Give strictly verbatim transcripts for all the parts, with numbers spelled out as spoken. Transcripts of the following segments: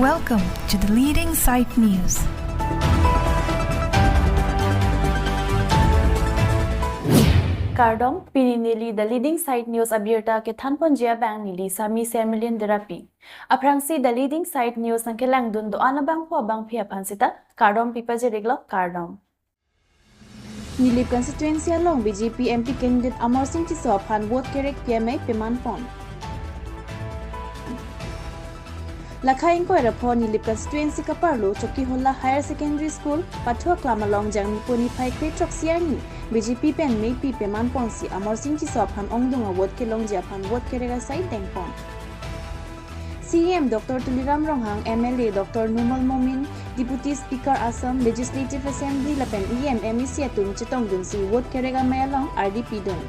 Welcome to the Leading Site News. Kardom, pini neli The Leading Site News abirta kethanponji abang neli Sami Sermilin Derapi. Aphrangsi The Leading Site News nangkelangdun do-an abangphu abangphi aphan sita kardom pipajir-iklo, kardom. Nilip constituency along B J P M P candidate Amarsing Tisso aphan vote kerek P M A pemanpon. Lakha ingkoi ra pho Nilip constituency kaparlo Chokihola Higher Secondary School, Pathu Aklam along Jangmi pu niphai kre throksi arni B J P pen meipi pemanponsi Amarsing Tisso aphan ongdung avote kelongji aphan vote kerek asai dengpon. C E M Doctor Tuliram Ronghang, M L A Doctor Numal Momin, Deputy Speaker Assam Legislative Assembly lapen E M, M A C atum chetongdunsi vote kerek amei along ardi pidun.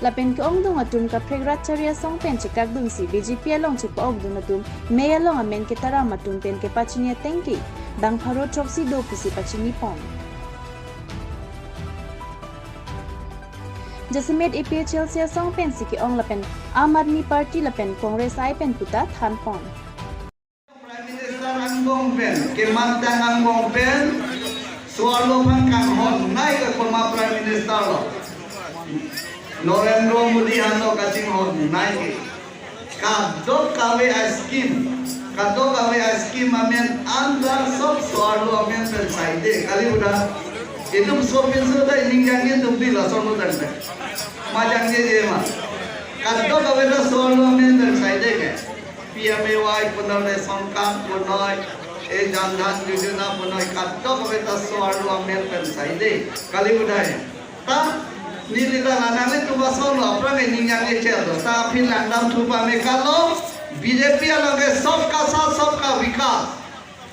Lapen ke-ongdung atum kaprek rat chari asong pen chekakdunsi B J P along chepa-okdun atum mei along amen ketaram atum pen kepachini ateng ke bang pharo throksi do pusi pachinipon. Jasemet A P H L C asong pensi ke-ong lapen Aam Aadmi Party lapen Congress I pen puta thanpon. Prime Minister angbong pen, kemantang angbong pen, so-arlo aphan kanghon nai ke former Prime Minister lo. Narendra Modi hano kachinghon nai ke. Kadokave a-scheme, kadokave a-scheme amen anta sob so-arlo amen pen saide, kali budha. Itum sopinso ta ining jangje atum di lason lo tangte. Ma jangjeje ma. Kadokave ta so-arlo amen pen saide ke. P M A Y punoi, ration card punoi, e Jan Dhan Yojana punoi, kadokave ta so-arlo amen pen saide, kali budha. Ta, neli ta nanang le tuba solo, aphrang ke ningyang echel do. Ta aphi langdam thu pame kalo, B J P along ke sabka saath, sabka vikas.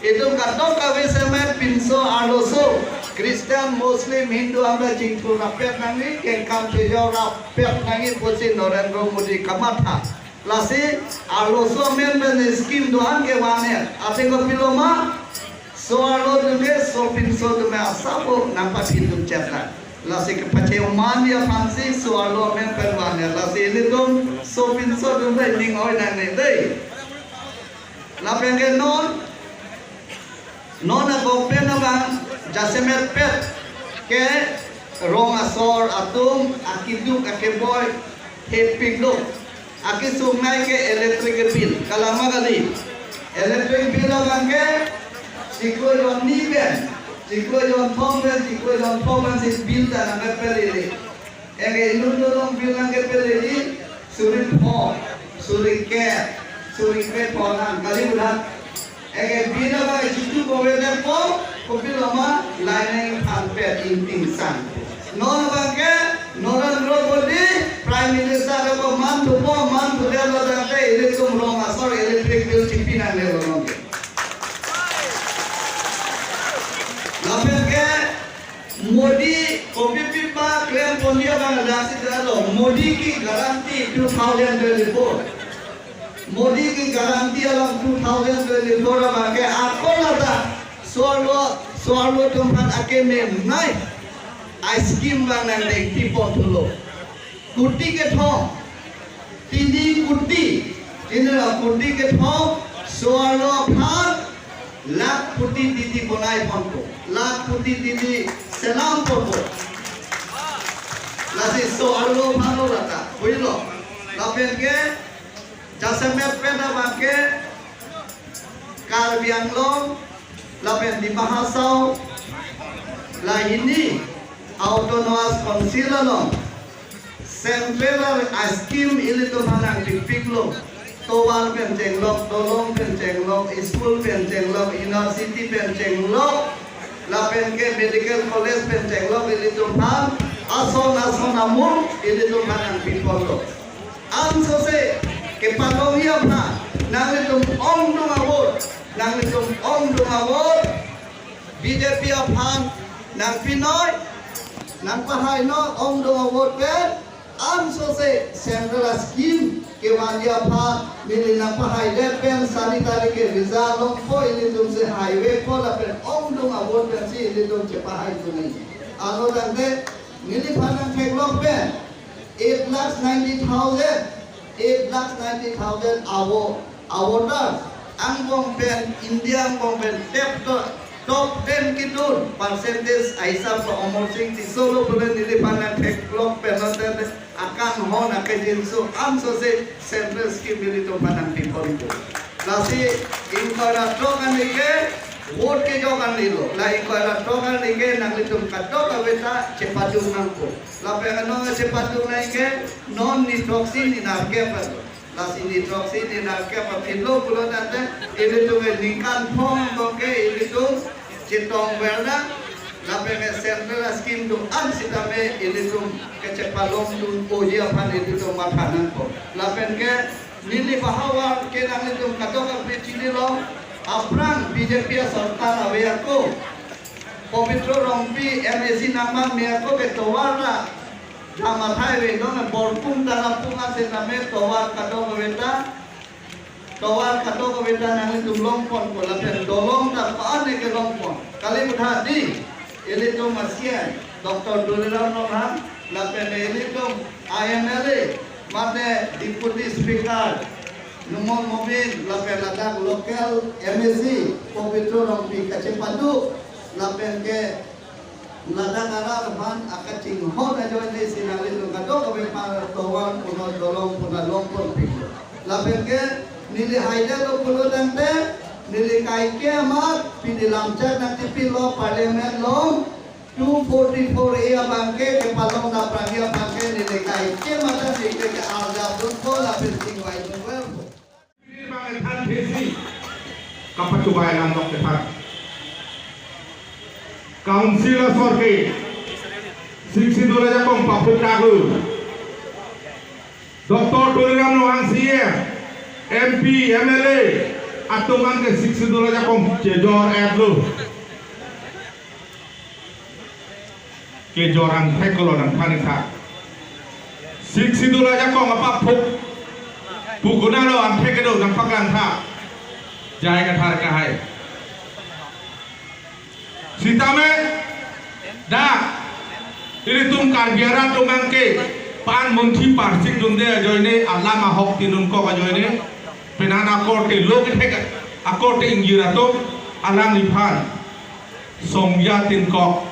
Itum kadokave semet pinso arloso, Christian, Muslim, Hindu amra chingthur rapet nangji, kengkam chejor rapet nangji pusi Narendra Modi kamatha. Lasi arloso amen pen scheme do-an ke vangnang. Athe kopilo ma, so-arlo atum ke, sopinso atum ke asap nangpaphidun chetlang. Lasi kepacheu manji aphansi so-arlo amen pen vangnang. Lasi ilitum sopinso atum ta ning oi nangne dei. Lapen ke non, non akok pen abang jasemet pet ke rong asor atum akeduk akeboi thepik do. Akesung nai ke electric bill, kalang ma kali. Electric bill abang ke chiklo jon ni pen, chiklo jon thom pen, chiklo jon thom pen si bill ta nangkepeli. Eke inut dolong bill nangkepeli suri pho, suri ke, suri ke pho nang kali budha. Eke bill abang chitu kove ne pho, kopilo ma laineng phan pet ingting sang. Non abang ke Narendra Modi Prime Minister ko manthupo, manthudet lo tangte ilitum rong asor electric bill chipi nanglelo non ke. Lapen ke Modi kopi pipa klemponji abang daksi dalo. Modi ki guarantee two thousand twenty-four. Modi ki guarantee along two thousand twenty-four abang ke akon ata so-arlo, so-arlo atum aphan akeme nai a-scheme abang nangdengpi pon thulo. Kuti kethom, tini kuti, tini la kuti kethom, so-arlo aphan, lakh kuti titi bonai ponpo, lakh kuti titi selam ponpo. Lasi so-arlo aphan lo rata, puilo. Lapen ke, jasemet pen abang ke, Karbi Anglong, lapen Dima Hasao, lahini Autonomous Council along central a-scheme ilitum aphan nangpikpiklo. Tovar pen chenglok, dolong pen chenglok, school pen chenglok, university pen chenglok, lapen ke medical college pen chenglok ilitum aphan, ason ason amung ilitum aphan nangpiponlo. Ansose kepalongji aphan nanglitum ongdung avote, nanglitum ongdung avote B J P aphan nangpinoi, nangpahainoi ongdung avote pen. Ansose central a-scheme kevanji aphan neli nangpahaidet pen sanitary ke visa longpo, ilitum si haivekpo lapen ongdung avote pensi ilitum chepahai tunai. Ano tangte neliphan nangtheklok pen eight lakhs ninety thousand, eight lakhs ninety thousand avo, avoter. angbong pen, India angbong pen tep to, top ten kedun percentage ahisap Amarsing Tisso lo pule neliphan nangtheklong pen lote akanghon akejinso ansose central scheme nelitum aphan nangpiponpo. Lasi ingkoi ra throk arni ke vote kejok arni lo. La ingkoi ra throk arni ke nanglitum kadokave ta chepaduk nangpo. Lapen anong chepaduk nang ke non ni throksi ni nerkep alo. Lasi ni throksi ni nerkep aphi lo pulo tangte ilitum ningkan phong tong ke ilitum chetong verna lapen ke central scheme do-an sitame ilitum kechepalongdun oji aphan ilitum matha nangpo. Lapen ke neli bahavar ke nanglitum kadokave chinilo, aphrang B J P asorkar ave ako, Pobitro Rongpi M A C nangman me ako ke tovar la jam athai ave, non Borpung Tarapung asen name tovar kadokave ta, tovar kadokave ta nanglitum longponpo lapen dolong ta pa-an ne kelongpon. Kali butha di, ilitum a C E M, Doctor Tuliram Ronghang, lapen ilitum I M L A, mate Deputy Speaker, Numal Momin, lapen ladak local M A C, Pobitro Rongpi kachepaduk, lapen ke ladak arat aphan akachinghon ajoine si nanglitum kadokave aphan tovar puna dolong puna longponpik. Lapen ke neli haida lo pulo tangte neli kaike amat pini lamchak nangtipilo parliament along two forty-four A abang ke kepalong na prangya abang ke neli kaike amat si ke ke arjap dunpo lapen chingvaidun verpo. Bang ethan thesi kapachobei lam dok ethan. Council asor ke Sixth Schedule ajakong paphuk taglu. Doctor Tuliram Ronghang C E M, M P, M L A atum an ke Sixth Schedule ajakong chejor-etlo. Kejor angthek kolo nangthan-ik tha. Sixth Schedule ajakong apaphuk pu konatlo angthek kedo nangpaklang tha. Jai Kathar kahai. Sitame dak ilitum Karbi arat atum abang ke pan munthi parsik dunde ajoine alam ahok tinun kok ajoine penan akorte lo kethek akorte ingjir atum alangliphan songja tin kok,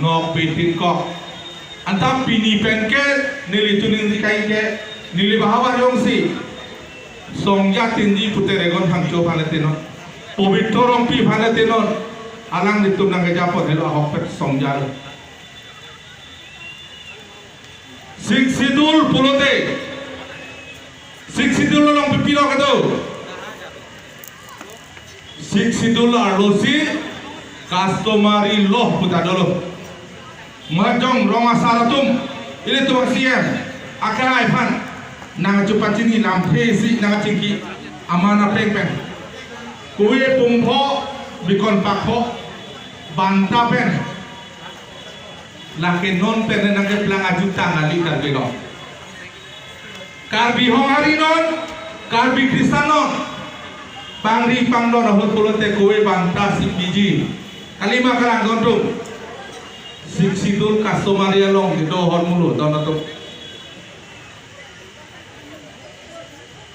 nokbe tin kok. Anta pini pen ke neli chuning di kaike neli bahavar jongsi songja tinji pute Regon Phangcho aphan le tinnon, Pobitro Rongpi aphan le tinnon, alanglitum nangkejapon helo ahokpet songja lo. Sixth Schedule pulote, Sixth Schedule along pipilo kedo. Sixth Schedule arlosi customary law puta dolo. Mahajong rong asar atum, ilitum a C E M akehai aphan nangchupachini lamthe isi nangchingki aman apeng pen. Kove pumpho bikon pakpho banta pen. Lake non pen nangkeplang ajutang kali Karbi non. Karbi Honghari non, Karbi Christian non. Pangri pangdon ahut pulote kove banta si piji. Kalima kalang don atum. Sixth Schedule customary along kedo ahormu lo don atum.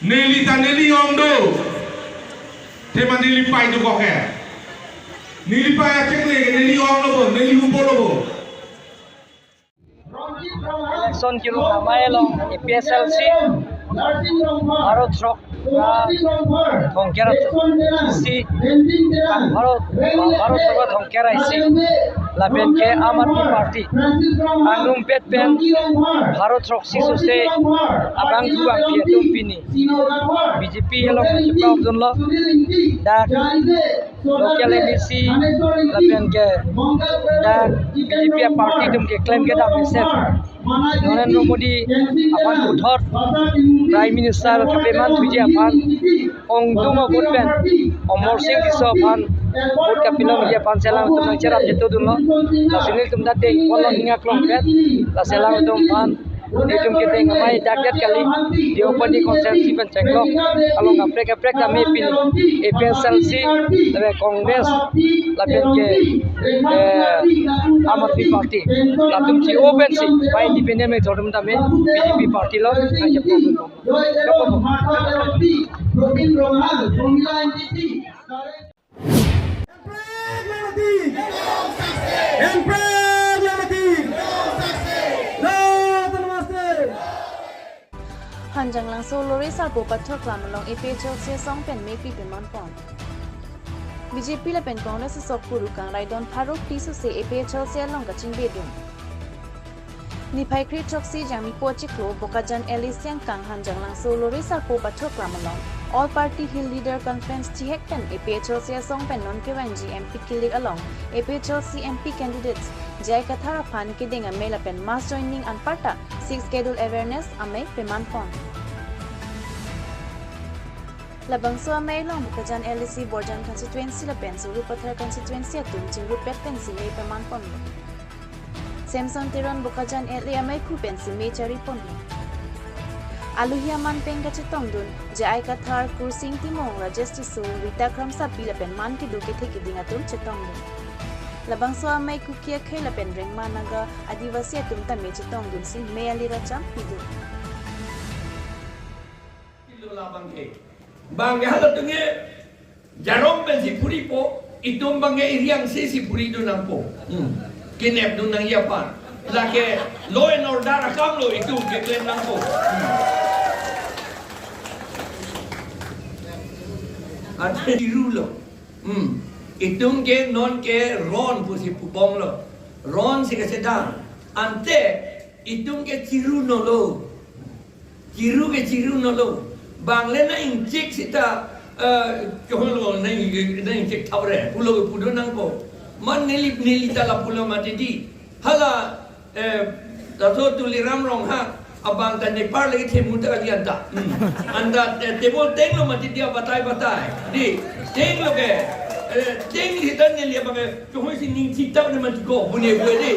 Neli ta neli ong do. Tema neli pei dokok ke. Neli pei achekle ke neli ong lo bo, neli hupo lo bo. Election kelong amei along A P H L C, Bharot Throk, ah, Thongker isi, Bharot, Bharot Throk Thongker isi, lapen ke Aam Aadmi Party, angrumpet pen Bharot Throk isi sose abang dubang pi atum pini B J P along chepakdunlo, dak local M A C, lapen ke dak B J P party atum keklem kedam mesen Narendra Modi aphan puthot Prime Minister kapeman thuji aphan ongdung a-vote pen Amarsing Tisso aphan vote kapilongji aphan si alangtum nangcherap chetongdunlo. Lasi nelitum ta dengponlo ning aklong pen, lasi alangtum aphan Itum kedeng amei dak det kali, Deopani constituency pen chenglok along kaprek kaprek tame pini A P H L C, lapen Congress, lapen ke, eh, Aam Aadmi Party, latum chi open si, pai independent me jorum tame B J P party lo, nangkepon. Hanjanglangso Lorry Sarpo Pathoklam along A P H L C asong pen mekri peman pon. B J P lapen Congress asok kuru kangrai don pharo Tisso se A P H L C along kachingbe dun. Niphai kre throksi Jangmipo achiklo Bokajan L A sengkang Hanjanglangso Lorry Sarpo Pathoklam along All Party Hill Leader Conference chihek pen A P H L C asong pen non kevangji M P kilik along A P H L C M P candidates J I Kathar aphan kedeng amei lapen mass joining anparta Sixth Schedule awareness amei peman pon. Labangso amei along Bokajan L A C Borjan constituency lapen Sarupathar constituency atum chingruppet pensi mei peman ponlo. Samson Teron Bokajan L A amei khu pensi mei chari ponlo. Aluhi aman pen kachetongdun J I Kathar, Kursing Timung, Rajesh Tisso, Rita Kramsapi lapen man kedo kethe keding atum chetongdun. Labangso amei Kuki akhei lapen Rengma Naga Adivasi atum tame chetongdunsi mei ali racham pidun. Lo labang ke. Bang ke halatum ke jarom pensi phuripo, itum bang ke iriang si si phuridun nangpo. Hmm. Kinep dun nangji aphan. Lake law and order akam lo itum keklem nangpo. Hmm. Ante chiru lo. Hmm. Itum ke non ke ron pusi pubong lo. Ron si kachedang. Ante itum ke chiru nolo. Chiru ke chiru nolo. Bang le nang ingchik sita, eh, keholo nang, nang ingchik thapre. Pulo pudun nangpo. Man neli, neli ta lapulo mati di. Hala, eh, Dato Tuliram Ronghang abang ta Nepal lagi themu ta kali anta. Hmm. Anta, eh, table tenglo mati di abatai batai. Di, tenglo ke. Eh, teng sita neli abang ke Chokhoisi ning chitap ne mati ko, bune bue de.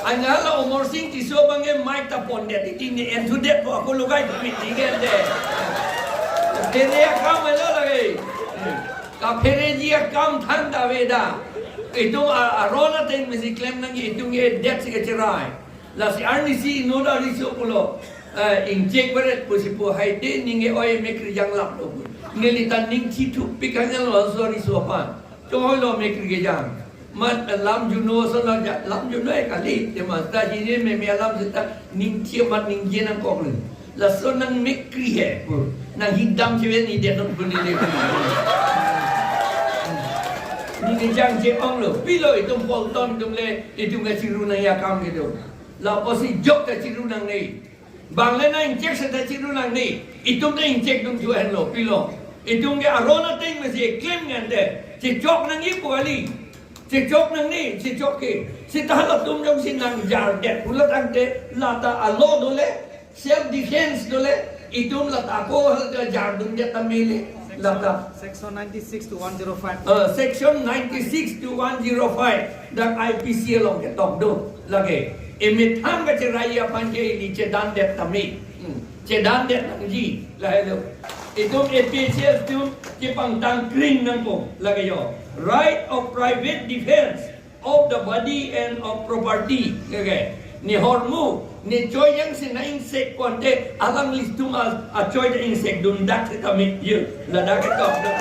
Anya la Amarsing Tisso bang ke mic ta pondet, iti ne enthudet ko ako lugai pit di gen de. Tere akam elo lage. Kaphere ji akam than da veda. Itum a, aron ateng mesi klem nangji itum ke det si kacherai. Lasi arnisi inut ariso pulo, eh, ingchek beret pusi pu hai de ning ke oi mekri janglap lo pu. Neli ta ning chithup pikanya lo so ariso aphan. Choi lo mekri kejang. Mat, eh, lam juno so lo ja, lam juno e kali. Te mas ta hini me me alam seta ning chi mat ning je nangkok lo. Laso nang mekri he pu. Nang hidam cheven ni de non pu neli. Neli jang je ong lo. Pilo itum polton itum le, itum ke chiru nangji akam kedo. Lapusi jok ta chiru nangne. Bang le nang ingchek seta chiru nangne. Itum ta ingchek dun thu henlo, pilo. Itum ke aron ateng mesi klem ngan de. Chechok nangji pu kali. Chechok nangne, chechok ke. Seta halatum jongsi nang jar det pulo tangte lata a-law dole, self defense dole, itum lata ako hal ke jar dundet tame le. Lata. Section ninety-six to one zero five. Uh, section ninety-six to one zero five, dak I P C along ketok do lage. Emethang kacherai aphan ke ili chedandet tame. Hmm. Chedandet nangji, lahelo. Itum A P H L C atum kepangtang kring nangpo lage yo. Right of private defense of the body and of property. Okay. Ne hormu, ne choi jangsi nang ingsek konte, alanglitum a, achoi ta ingsek dundak si kami, ye, ladak ketok dak.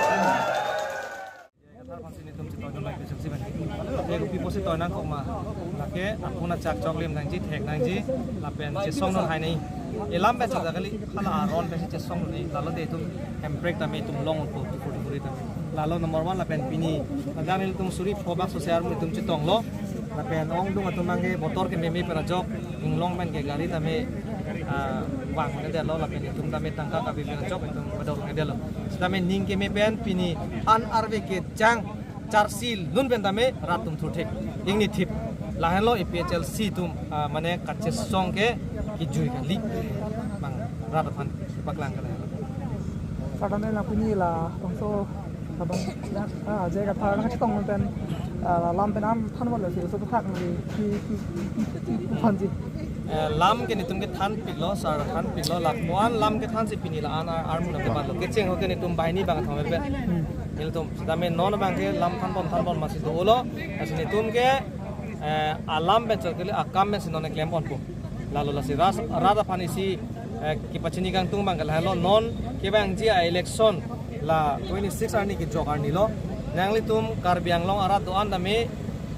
Kathar aphansi netum chitoi dun nai kesuk si bang. Te kopi pusi toi nangkok ma. Lake apuna chak chok lim nangji, thek nangji, lapen chesong non hai nai. Elam pen chak kali, hala aron pensi chesong non ni. Lalo te itum hemprek tame itum long unpo, tukur tukur itum. Lalo number one lapen pini. Ladak nelitum suri pho bak sosial itum chitonglo. Lapen ongdung atum abang ke botor ke meme pera jok, inglong pen ke gari tame, ah, vang ne detlo, lapen itum tame tangka kabi pera jok, itum bodor ne detlo. Sitame ning keme pen pini an arve kejang charsi lun pen tame rat atum thurthek. Ingni thip. Lahenlo A P H L C atum, ah, mane kachesong ke kijui kali. Bang rat aphan paklang kali. Sir, tame la pini labangso, labang, ah, J I Kathar nangchetong pen Ah, lam pen an thanponlo, si laso aputhak neli ki ki ki ki ki ki phanji. Eh, lam ke netum kethanpiklo, sir thanpiklo, lapuan lam kethansi pini la-an ar armu nangkebanlo. Kecheng ho ke netum banghini bang thompe. Hmm. Netum sitame non abangke lam thanpon thanpon masi dolo. Lasi netum ke, eh, alam pen chot kali akam pensi non klemponpo. Lalo lasi ras rat aphan isi, eh, kepachini kangtung abangke lahenlo, non kevangji a-election la twenty-six arni kejok arnilo. Nanglitum Karbi Anglong arat do-an tame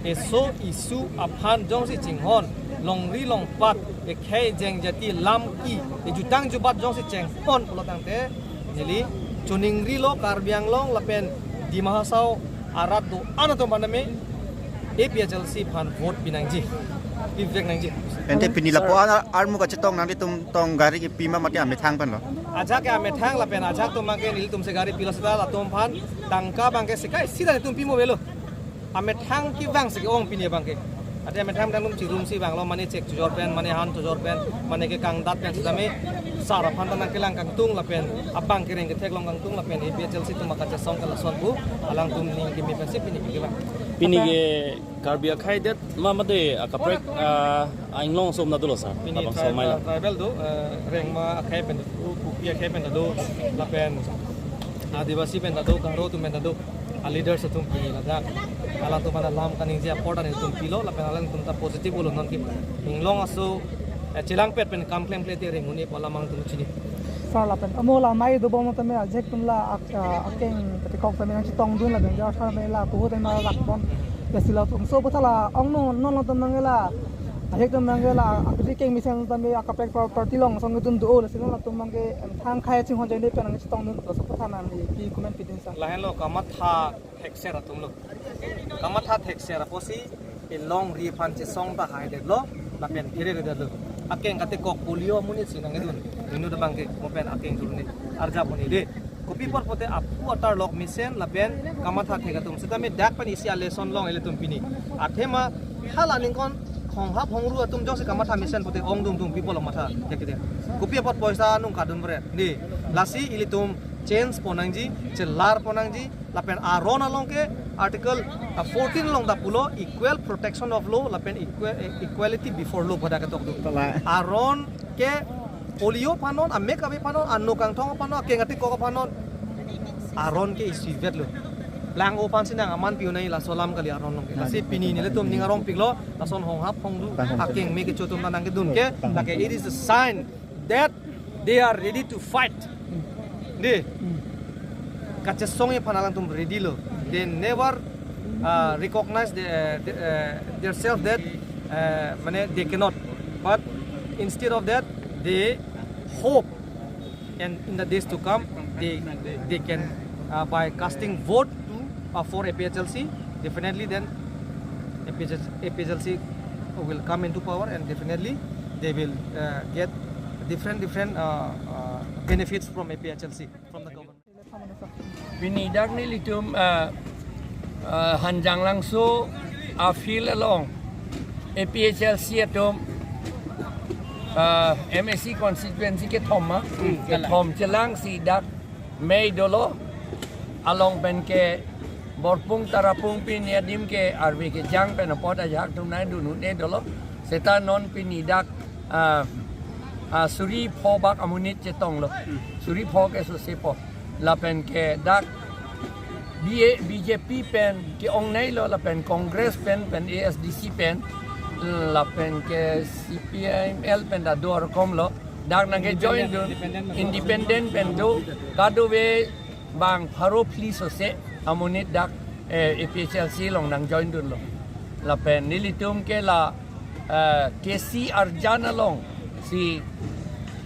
eso issue aphan jongsi chinghon, longri longpat, ekhei jengjati lam ki, ejutang jubat jongsi chinghon pulo tangte neli choningrilo, Karbi Anglong lapen Dima Hasao arat do-an atum aphan tame APHLC aphan vote pinangji, pivek nangji. Ante pini lapuan ar armu kachetong nanglitum tong gari kepima mate amethang penlo. Ajahak ke amethang lapen ajahak atum abangke nelitum si gari pilo seta latum aphan tangka abangke sekai sida netum pimo avelo. Amethang kevangsi ke-ong pini abangke. Ante amethang tangdun chirumsi vanglo, mane chek chojor pen, mane han chojor pen, mane kekangdat pen sitame sar aphan ta nangkelang kangtung lapen abang kereng ketheklong kangtung lapen APHLC atum akachesong ke lason pu alangtum ning keme pensi pini kevang. Pini ke Karbi akhei det ma mate akaprek, ah, a-Inglong aso ma dolo, sir? Pini labangso tri-, amei la. Tribal do, eh, Rengma akhei pen do, Kuki akhei pen do, lapen Adivasi pen do, Garo atum pen do, a-leaders atum pini ladak alangtum aphan alam kaningje apor ta netum pilo, lapen alangtum ta positive olo, non ke Inglong aso, eh, chelangpet pen kam klemkle te ring un-e pu alam alangtum chini. Sir, lapen amo la amei dobom tame ajahak atum la ak-, ah, akeng katikok tame nangchetongdun lapen jar sar tame la kuhu tame la rakpon. Lasi latum so aputhak la ong non non latum nangke la ajahak atum nangke la akri keng mesen tame akaprek par-, party along asong kedun do, lasi non latum nangke emethang khei chinghon jai ne pen nangchetongdun, laso aputhak nangli pi comment pidun, sir? Lahenlo, kamatha thekser atumlo. Kamatha thekser apotsi elongri aphan chesong ta haidetlo, lapen pheredetlo. Akeng katikok polio amonit si nangkedun. Inut abangke mo pen akeng turuni arjap un-e de. Kopi apot pote aphu atarlok mesen lapen kamatha thek atum. Sitame dak pen isi a-lesson long ilitum pini. Athema hala ningkan honghap hongru atum jongsi kamatha mesen pote ongdung dung people matha ya kita. Kopi apot poisa anung kadun bre. Ni lasi ilitum change pon nangji, chelar pon nangji, lapen aron along ke article, ah, fourteen along ta pulo equal protection of law lapen equa-, eh, equality before law pada ketok do. Tala. Aron ke polio aphan non, amek ave aphan non, ano kangthong aphan non, akeng katikok aphan non. Aron ke isivetlo. Lang-o aphansi nang aman pi un-e laso alam kali aron along ke. Lasi pini nelitum ning arongpiklo, lason honghap hongru, akeng me kecho atum ta nangkedun ke, lake it is a sign that they are ready to fight. Di. Kachesong aphan alangtum ready lo. They never, uh, recognize the, uh, the, uh, themselves that, uh, mane they cannot. But instead of that, they hope, and in the days to come, they, they can, uh, by casting vote to, uh, for APHLC, definitely then APHLC, APHLC will come into power, and definitely they will, uh, get different, different, uh, uh, benefits from APHLC, from the government. Pini dak nelitum, ah, ah, Hanjanglangso a-field along APHLC atum, ah, MAC constituency kethom ma, kethom chelangsi dak mei dolo, along pen ke Borpung Tarapung pini adim ke arve kejang pen apot ajahak atum nangdun un-e dolo. Seta non pini dak, ah, ah, suri pho bak amonit chetonglo. Suri pho ke sose po. Lapen ke dak B A, BJP pen ke-ong neilo, lapen Congress pen, pen ASDC pen, lapen ke CPIML pen ta do arkom lo. Dak nangke join dun, independent pen do, kadokave bang pharo phli sose amonit dak, eh, APHLC along nang join dunlo. Lapen nelitum ke la, eh, KC arjan alongsi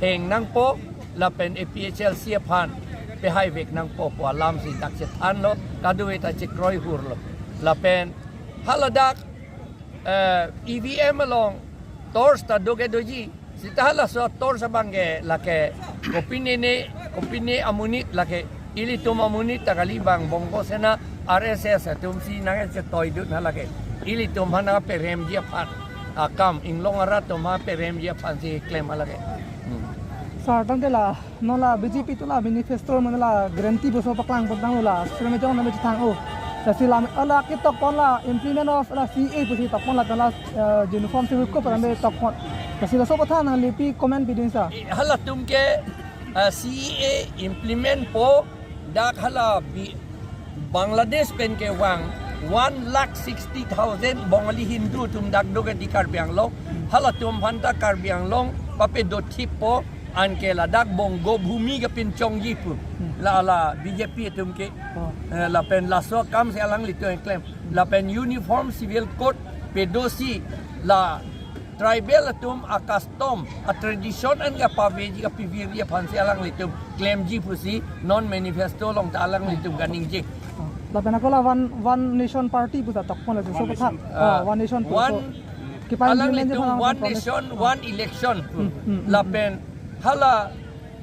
heng nangpo, lapen APHLC aphan pehaivek nangpo pu alamsi dak chethanlo, kadokave ta chekroihurlo. Lapen haladak, eh, EVM along torch ta do ke doji, seta halaso torch abang ke lake kopine ne, kopine amonit lake, ilitum amonit ta kali, bang Bongo Sena, RSS atumsi nangchetoi dun halake. Ilitum aphan nangperemji aphan akam, Inglong arat atum aphansi klem halake. Hmm. Sir, tangte la non la BJP atum la manifesto mane la guarantee boso paklang pon tanglo, la sir me jong na me chethang o. Lasi lam ala ke tokpon la implement of la C A A pusi tokpon lapen la, eh, Uniform Civil Code pu ame tokpon. Lasi laso aphuthak nangli pi comment pidun sir? Halatum ke, eh, C A A implement po, dak hala bi Bangladesh pen kevang one lakh sixty thousand Bengali Hindu atum dak do ke di Karbi Anglong. Halatum aphan ta Karbi Anglong papedothip po, anke ladak Bongo Bhumi kepinchongji pu. Hmm. La, la B J P atum ke. Oh. Eh, lapen laso akam si alanglitum keklem. Lapen Uniform Civil Code pedosi la tribal atum a-custom, a-tradition an kapaveji, kapavirji aphansi alanglitum klemji pusi non manifesto along ta alanglitum kaningje. Oh. Lapen ako la one, one nation party puta tokpon laso aphuthak. One nation. Ah, ah, one nation pu. One, so, kepaimplement alanglitum aphan one promise. Nation, ah, one election. Hmm, hmm, hmm, lapen hmm. Hala,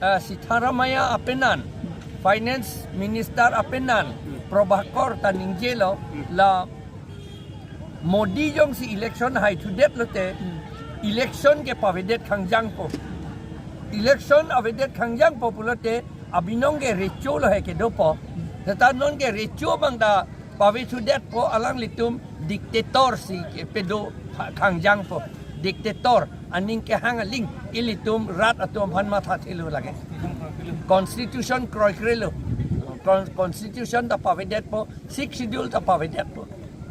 eh, Siddaramaiah apenan, hmm, Finance Minister apenan, hmm, Prabhakar ta ningjelo, hmm, la Modi jongsi election haithudet lote, hmm, election ke pavedet khangjangpo. Election avedet khangjangpo pulote, abinong ke recho lo he kedopo. Seta non ke recho abang ta pavethudet po, alanglitum dictator si kepedo pha-, khangjangpo. Dictator, aning kehang aling, ilitum rat atum aphan matha thelo lake. Constitution kroikrelo. Con-, constitution ta pavedet po, Sixth Schedule ta pavedet po.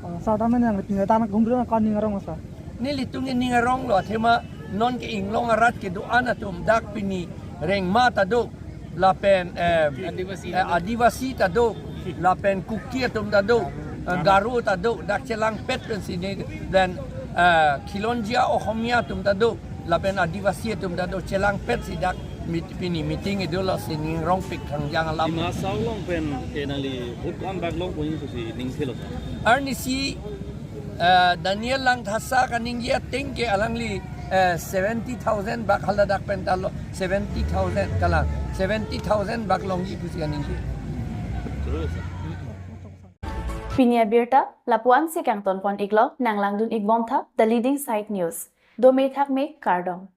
Oh, sir, tame nangli pini tame humri ma kaning arong sir? Nelitum ke ning arong lo, athema non ke inglong arat kedo-an atum dak pini Rengma ta do, lapen, eh, Adivasi, eh, ta do. Adivasi ta do, lapen Kuki atum ta do, eh, Garo ta do, dak chelangpet pensi ne, then, eh, Khilonjia Ohomia atum ta do, lapen Adivasi atum ta do, chelangpet si dak meet-, pini meeting kedo lo si ning arongpik khangjang alam. Dima Hasao along pen ke nangli vote ko-an bak long pusi ning thelo sir? Arnisi, eh, Daniel Langthasa kaningje ateng ke alangli, eh, seventy thousand bak hala dak pen ta lo, seventy thousand kalang, seventy thousand bak longji pusi kaningje. Terus. Pini abirta lapu-an si kangtonpon iklo, nanglangdun ikbomtha The Leading Side News. Dome thakme, kardom.